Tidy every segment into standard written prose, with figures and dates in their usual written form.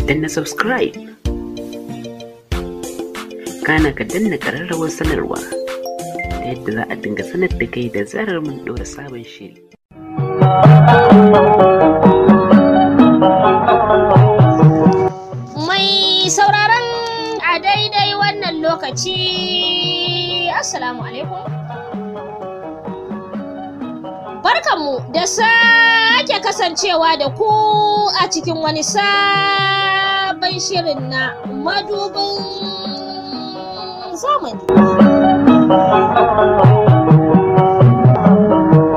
Danna subscribe, kana ka danna ƙararrawar sanarwa, ta yadda za a dinga sanar da kai da zarar mun ɗora sabon shiri. Mai sauraron a daidai wannan lokaci, Assalamu alaikum. Barkanmu da sake kasancewa da ku a cikin wani sabon shirin na Madubin Zamani.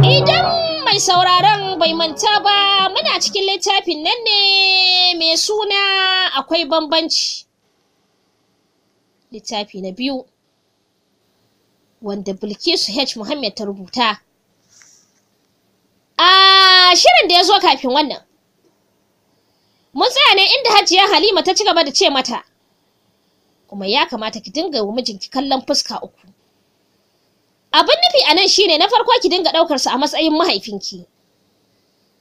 Idan mai sauraron bai manta ba, muna cikin littafin nan ne mai suna Akwai Bambanci. Littafi na biyu wanda Bilkisu H. Muhammad ta rubuta. A shirin da ya zo kafin wannan, mun tsaya ne inda Hajiya Halima ta ci gaba da ce mata, kuma ya kamata ki dinga wa mijinki kallon fuska uku. Abin nufi a nan shine, na farko, ki dinga ɗaukar sa a matsayin mahaifinki.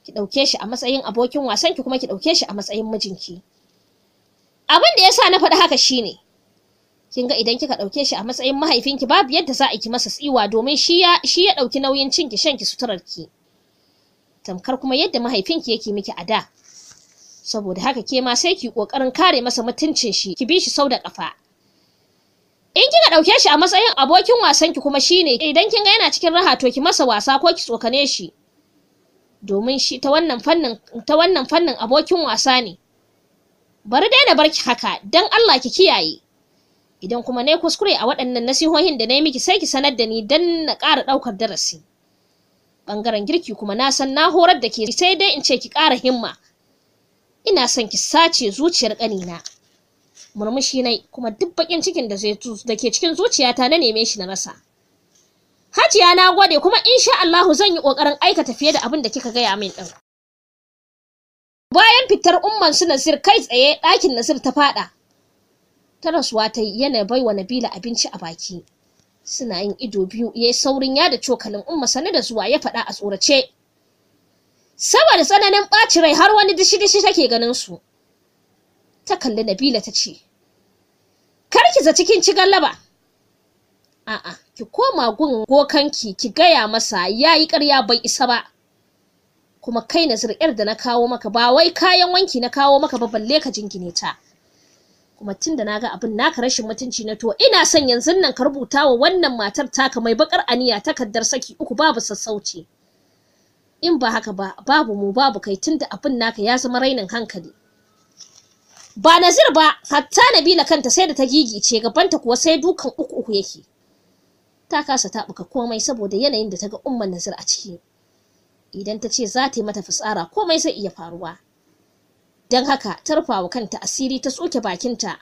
Ki ɗauke shi a matsayin abokin wasanki, kuma ki ɗauke shi a matsayin mijinki. Abin da yasa na faɗi haka shine, kin ga idan kika ɗauke shi a matsayin mahaifinki, babu yadda za a ki masa tsiwa, domin shi ya ɗauki nauyin cinki, shanki, suturarki. Tamkar kuma yadda mahaifinki yake miki a da. Saboda haka ke ma sai ki ƙoƙarin kare masa mutuncin shi, ki bi shi sau da ƙafa. In kika ɗauke shi a matsayin abokin wasanki kuma, shine idan kin ga yana cikin raha, to ki masa wasa ko ki tsokane shi. Domin shi ta wannan fannin abokin wasa ne. Bari dai na barki haka, dan Allah ki kiyaye. Idan kuma na yi kuskure a waɗannan nasihohin da na yi miki, sai ki sanar da ni dan na ƙara ɗaukar darasi. Ɓangaren girki kuma, na san na horar da ke, sai dai in ce ki ƙara himma. Ina son ki sace zuciyar ƙanina. Murmushi nai, kuma duk baƙin cikin da ke cikin zuciyata na neme shi na rasa. Hajiya, na gode, kuma insha Allahu zan yi ƙoƙarin aikata fiye da abin da kika gaya min ɗin. Bayan fitar umman su Nazir, kai tsaye ɗakin Nazir ta faɗa. Ta rasuwa ta yi yana baiwa Nabila abinci a baki. Suna yin ido biyu, ya yi saurin yada cokalin. "Umma, sani da zuwa," ya faɗa a tsorace. Saboda tsananin ɓacin rai, har wani dishi-dishi take ganin su. Ta kalli Nabila ta ce, "Kar ki zaci kin ci gallaba. A'a, ki koma gun bokanki ki gaya masa yayi ƙarya, bai isa ba. Kuma kai Nazir, yar da na kawo maka ba wai kayan wanki na kawo maka ba, balle ka jingine ta. Kuma tunda na ga abin naka rashin mutunci na, to ina son yanzu nan ka rubuta wa wannan matar taka mai bakar aniya takardar saki uku babu sassauci. In ba haka ba, babu mu babu kai, tunda abin naka ya zama rainin hankali." Ba Nazir ba, hatta Nabila kanta sai da ta gigice, gabanta kuwa sai dukan uku uku yake. Ta kasa taɓuka komai saboda yanayin da ta ga umman Nazir a ciki. Idan ta ce za ta yi mata fitsara, komai zai iya faruwa. Don haka ta rufa wa kanta asiri, ta tsuke bakinta.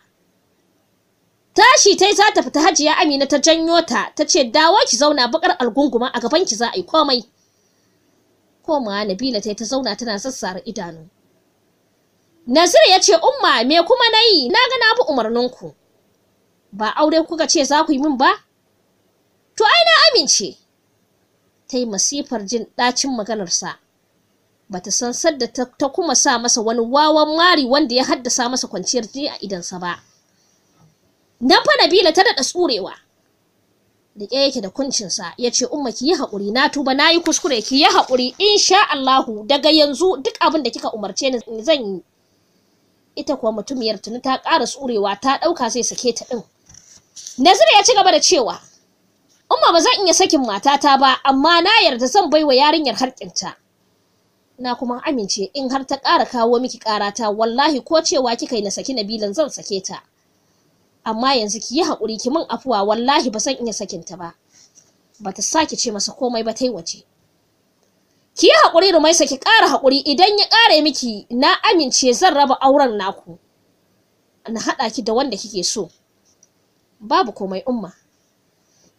Tashi tai za ta fita, Hajiya Amina ta janyo ta, ta ce, "Dawo ki zauna, bakar algunguma, a gaban ki za a yi komai." Komawa Nabila ta ta zauna tana sassara idanu. Nazir ya ce, "Umma, me kuma na yi? Na ga na bi umarninku. Ba aure kuka ce za ku yi min ba? To ai na amince." Ta yi masifar jin ɗacin maganarsa. Bata san sadda ta kuma sa masa wani wawan mari wanda ya haddasa masa kwanciyar jini a idonsa ba. Nan fa Nabila ta daɗa tsurewa. Riƙe yake da kuncinsa, ya ce, "Umma, ki yi haƙuri, na tuba, na yi kuskure, ki yi haƙuri. Insha Allahu daga yanzu duk abin da kika umarce ni zan yi." Ita kuwa mutumiyar tuni ta ƙara tsurewa, ta ɗauka zai sake ta ɗin. Nazir ya ci gaba da cewa, "Umma, ba zan iya sakin matata ba, amma na yarda zan baiwa yarinyar haƙƙinta. Na kuma amince, in har ta ƙara kawo miki ƙarata, wallahi ko cewa kika yi na saki Nabilan, zan sake ta. Amma yanzu ki yi haƙuri, ki min afuwa, wallahi ba zan iya sakinta ba." Bata sake ce masa komai ba, tai waje. "Ki yi haƙuri Rumaisa, ki ƙara haƙuri. Idan ya ƙare miki, na amince zan raba auren naku, na haɗa ki da wanda kike so." "Babu komai, Umma."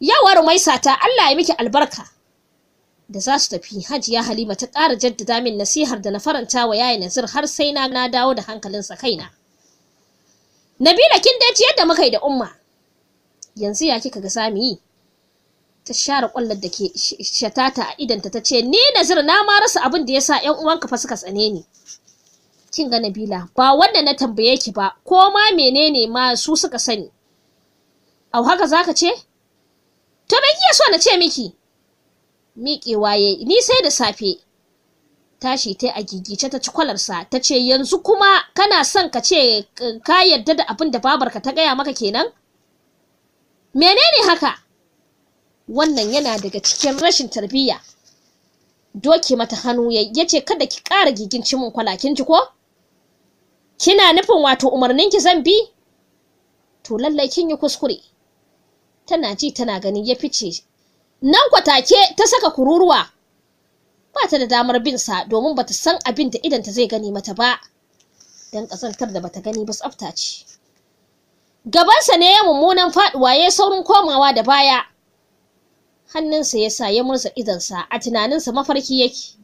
"Yawa Rumaisa ta, Allah ya miki albarka." Da za su tafi, Hajiya Halima ta ƙara jaddada min nasihar da na faranta wa yaya Nazir har sai na dawo da hankalinsa kaina. "Nabila, kin dai ji yadda muka yi da Umma. Yanzu ya kika ga zamu yi?" Ta share kwallar da ke shatata a idanta, ta ce, "Ni Nazir, na ma rasa abin da yasa ƴan uwanka fa suka tsane ni." Kin ga Nabila, ba wanda na tambaye ki ba, ko ma menene ma su suka sani. Au haka zaka ce? To me kike so na ce miki? Miƙewa yayi, ni sai da safe. Tashi tai a gigice ta ci kwalarsa, ta ce yanzu kuma kana son ka ce ka yarda da abin da babarka ta gaya maka kenan? Menene haka? Wannan yana daga cikin rashin tarbiyya. Doke mata hannu ya ce kada ki ƙara giginci min kwala, kin ji ko? Kina nufin wato umarninki zan bi? To lallai kin yi kuskure. Tana ji tana gani ya fice. Nan kwa take ta saka kururuwa. Ba ta da damar bin sa domin bata san abin da idanta zai gani mata ba. Dan ƙazantar da bata gani ba tsafta ce. Gabansa ne ya mummunan faɗuwa ya saurin komawa da baya. Hannunsa ya sa ya murza idonsa, a tunaninsa mafarki yake.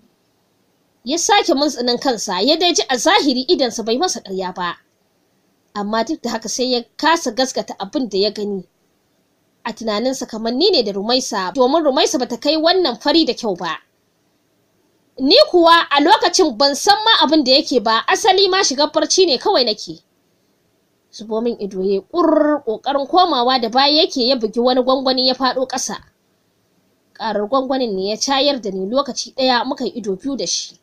Ya sake muntsinin kansa, ya dai ji a zahiri idonsa bai masa ƙarya ba. Amma duk da haka sai ya kasa gaskata abin da ya gani. A tunaninsa kamar ni ne da Rumaisa, domin Rumaisa bata kai wannan fari da kyau ba. Ni kuwa a lokacin ban san ma abin da yake ba, asali ma shigar barci ne kawai nake. Zubo min ido ya ƙurr, ƙoƙarin komawa da baya yake ya bugi wani gwangwani ya faɗo ƙasa. Ƙarar gwangwanin ne ya cayar da ni, lokaci ɗaya muka yi ido biyu da shi.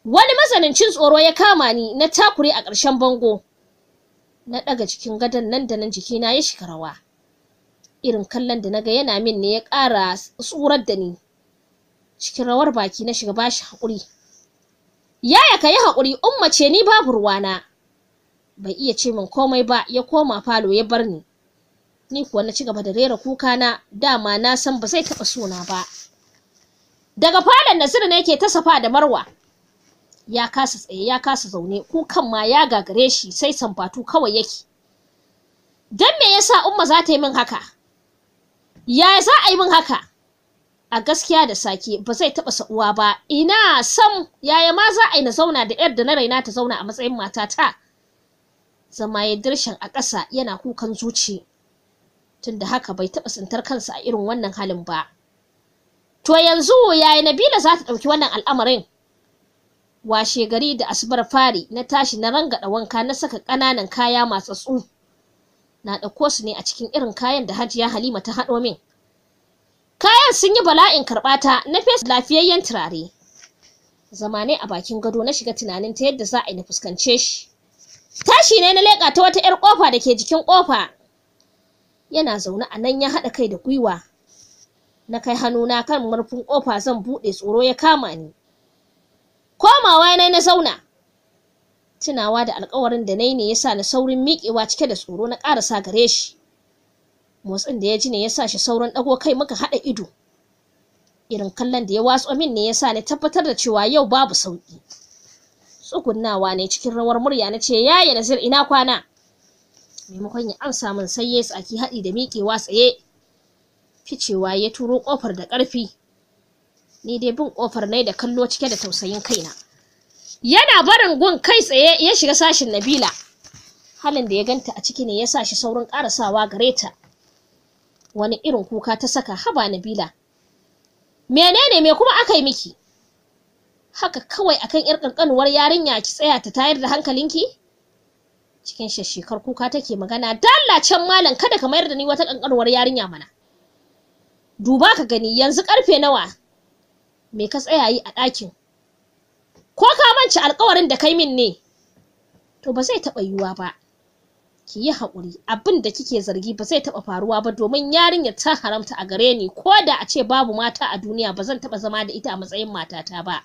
Wani matsanancin tsoro ya kama ni, na takure a ƙarshen bango. Na ɗaga jikin gadon nan da nan jikina ya shiga rawa. Irin kallon da naga yana min ne ya ƙara tsorar da ni. Cikin rawar baki na shiga bashi haƙuri. Yaya ka yi haƙuri, Umma ce ni babu ruwana. Bai iya ce min komai ba, ya koma falo ya bar ni. Ni kuwa na ci gaba da rera kuka na, dama na san ba zai taɓa sona ba. Daga falon Nasiru ne ke ta safa da Marwa. Ya kasa tsaye, ya kasa zaune, kukan ma ya gagare shi, sai sambatu kawai yake. Dan me yasa Umma za ta yi min haka? Ya za a yi min haka? A gaskiya da sake ba zai taɓa sa'uwa ba. Ina sam yaya ma za a yi na zauna da yar da na raina ta zauna a matsayin matata? Zama ya dirshan a ƙasa yana kukan zuci. Tunda haka bai taɓa tsintar kansa a irin wannan halin ba. To yanzu yaya Nabila za ta ɗauki wannan al'amarin? Washe gari da asubar fari na tashi na rangaɗa wanka, na saka ƙananan kaya matsatsu. Na ɗauko su ne a cikin irin kayan da Hajiya Halima ta haɗo min. Kayan sun yi bala'in karɓata, na fesa lafiyayyen turare. Zama ne a bakin gado na shiga tunanin ta yadda za a yi na fuskance shi. Tashi ne na leƙa ta wata 'yar ƙofa da ke jikin ƙofa. Yana zaune a nan ya haɗa kai da gwiwa. Na kai hannuna kan murfin ƙofa zan buɗe, tsoro ya kama ni. Komawa na na zauna. Tunawa da alƙawarin da na yi ne ya sa na saurin miƙewa cike da tsoro na ƙarasa gare shi. Motsin da ya ji ne ya sa shi saurin ɗago kai muka haɗa ido. Irin kallon da ya watso min ne ya sa ni tabbatar da cewa yau babu sauƙi. Tsugunnawa ne cikin rawar murya na ce, yaya Nazir ina kwana? Maimakon ya amsa min sai ya tsaki haɗi da miƙewa tsaye. Ficewa ya turo ƙofar da ƙarfi. Ni dai bin ƙofar nai da kallo cike da tausayin kaina. Yana barin gun kai tsaye ya shiga sashin Nabila. Halin da ya ganta a ciki ne ya sa shi saurin ƙarasawa gare ta. Wani irin kuka ta saka, haba Nabila. Menene me kuma aka yi miki? Haka kawai akan yar ƙanƙanuwar yarinya ki tsaya ta tayar da hankalinki? Cikin shashshekar kuka take magana, dalla can malam kada ka mayar da ni wata ƙanƙanuwar yarinya mana. Duba ka gani yanzu ƙarfe nawa? Me ka tsaya yi a ɗakin? Ko ka mance alƙawarin da kai min ne? To ba zai taɓa yiwuwa ba. Ki yi haƙuri, abin da kike zargi ba zai taɓa faruwa ba domin yarinyar ta haramta a gare ni, ko da a ce babu mata a duniya ba zan taɓa zama da ita a matsayin matata ba.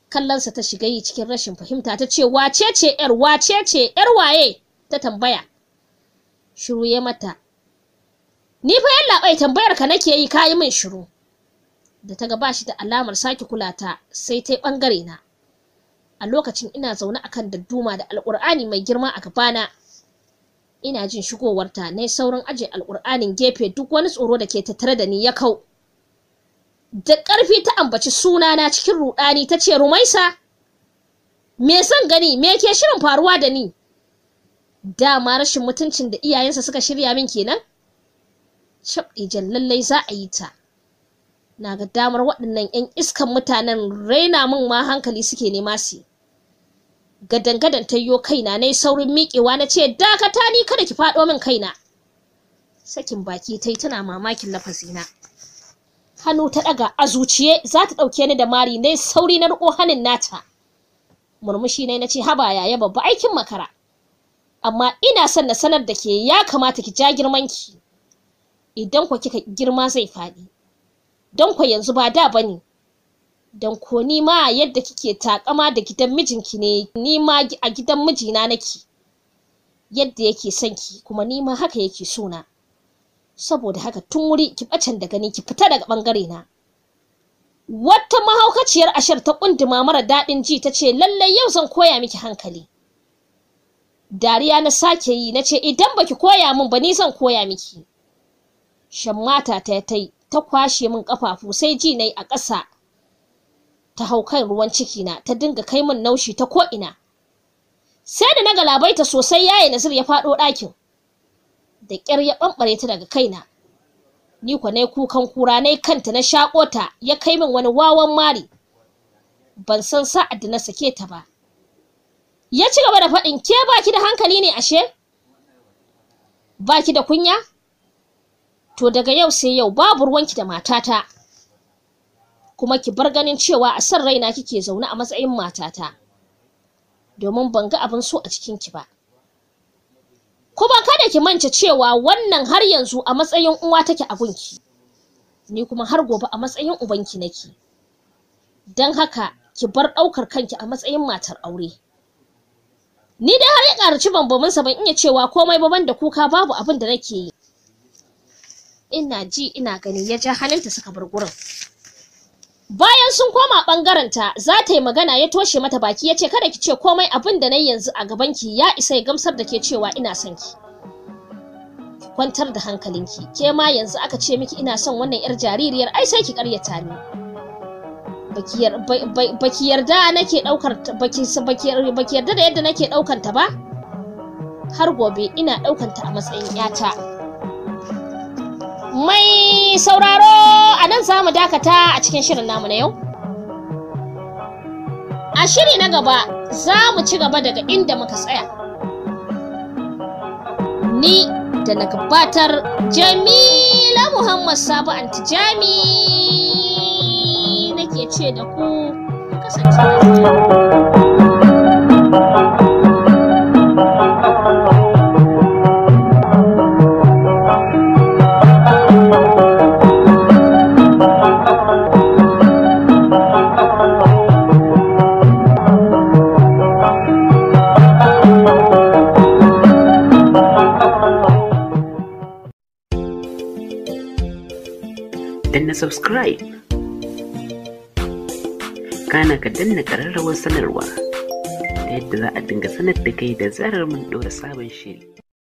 Kallonsa ta shiga yi cikin rashin fahimta ta ce wace ce yar, wace ce yar waye? Ta tambaya. Shiru ya mata. Ni fa yallaɓai tambayar ka nake yi, ka yi min shiru. Da ta ga ba shi da alamar sake kula ta sai ta yi ɓangare na. A lokacin ina zaune akan dadduma da Alƙur'ani mai girma a gabana. Ina jin shigowarta na saurin aje Alƙur'anin gefe, duk wani tsoro da ke tattare da ni ya kau. Da ƙarfi ta ambaci sunana cikin ruɗani ta ce Rumaisa, me son gani, me ke shirin faruwa da ni? Dama rashin mutuncin da iyayensa suka shirya min kenan? Cabɗijan lallai za a yi ta. Na ga damar waɗannan 'yan iskan mutanen raina min ma hankali suke nema su. Gadan-gadan ta yiwo kaina, na yi saurin miƙewa na ce, dakata ni, kada ki faɗo min kaina. Sakin baki ta yi tana mamakin lafazina. Hannu ta ɗaga a zuciye za ta ɗauke ni da mari, na yi sauri na riƙo hannun nata. Murmushi ne na ce, haba yaya babba, aikin makara. Amma ina son na sanar da ke ya kamata ki ja girmanki. Idan kwa kika girma zai faɗi. Don kwa yanzu ba da bane. Don ko ni ma yadda kike takama da gidan mijinki ne, ni ma a gidan mijina nake. Yadda yake son ki kuma ni ma haka yake so na. Saboda haka tun wuri ki bacen da gani ki fita daga bangare na. Wata mahaukaciyar ashar ta kunduma mara daɗin ji ta ce, lallai yau zan koya miki hankali. Dariya na sake yi na ce, idan baki koya min ba ni zan koya miki. Shammata ta ta kwashe min kafafu sai ji nayi a ƙasa. Ta hau kan ruwan ciki na ta dinga kai min naushi ta ko'ina. Sai da na galabaita sosai yaye Nazir ya faɗo ɗakin. Da ƙyar ya ɓamɓare ta daga kaina. Ni kwa nayi kukan kura nayi kanta na shaƙo ta ya kai min wani wawan mari. Ban san sa'ad da na sake ta ba. Ya ci gaba da faɗin, ke baki da hankali ne ashe? Baki da kunya? To daga yau sai yau babu ruwanki da matata. Kuma ki bar ganin cewa a san raina kike zaune a matsayin matata. Domin ban ga abin so a cikinki ba. Kuma kada ki mance cewa wannan har yanzu a matsayin uwa take a gunki. Ni kuma har gobe a matsayin ubanki nake. Don haka ki bar ɗaukar kanki a matsayin matar aure. Ni dai har ya ƙaraci bambaminsa ban iya cewa komai ba banda kuka babu abin da nake yi. Ina ji ina gani ya ja hannunta suka bar gurin. Bayan sun koma ɓangarenta za ta yi magana ya toshe mata baki ya ce, kada ki ce komai, abin da na yi yanzu a gabanki ya isa ya gamsar da ke cewa ina son ki. Ki kwantar da hankalinki, ke ma yanzu aka ce miki ina son wannan 'yar jaririyar ai sai ki ƙaryata ni. Baki yarda nake ɗaukar baki yarda da yadda nake ɗaukar ta ba? Har gobe ina ɗaukar ta a matsayin 'yata. Mai sauraro, a nan za mu dakata a cikin shirin namu na yau. A shiri na gaba za mu ci gaba daga inda muka tsaya. Ni da na gabatar Jamila Muhammad Sabo Anti Jami nake ce da ku kasance lafiya. Danna subscribe, kana ka danna ƙararrawar sanarwa ta yadda za a dinga sanar da kai da zarar mun ɗora sabon shiri.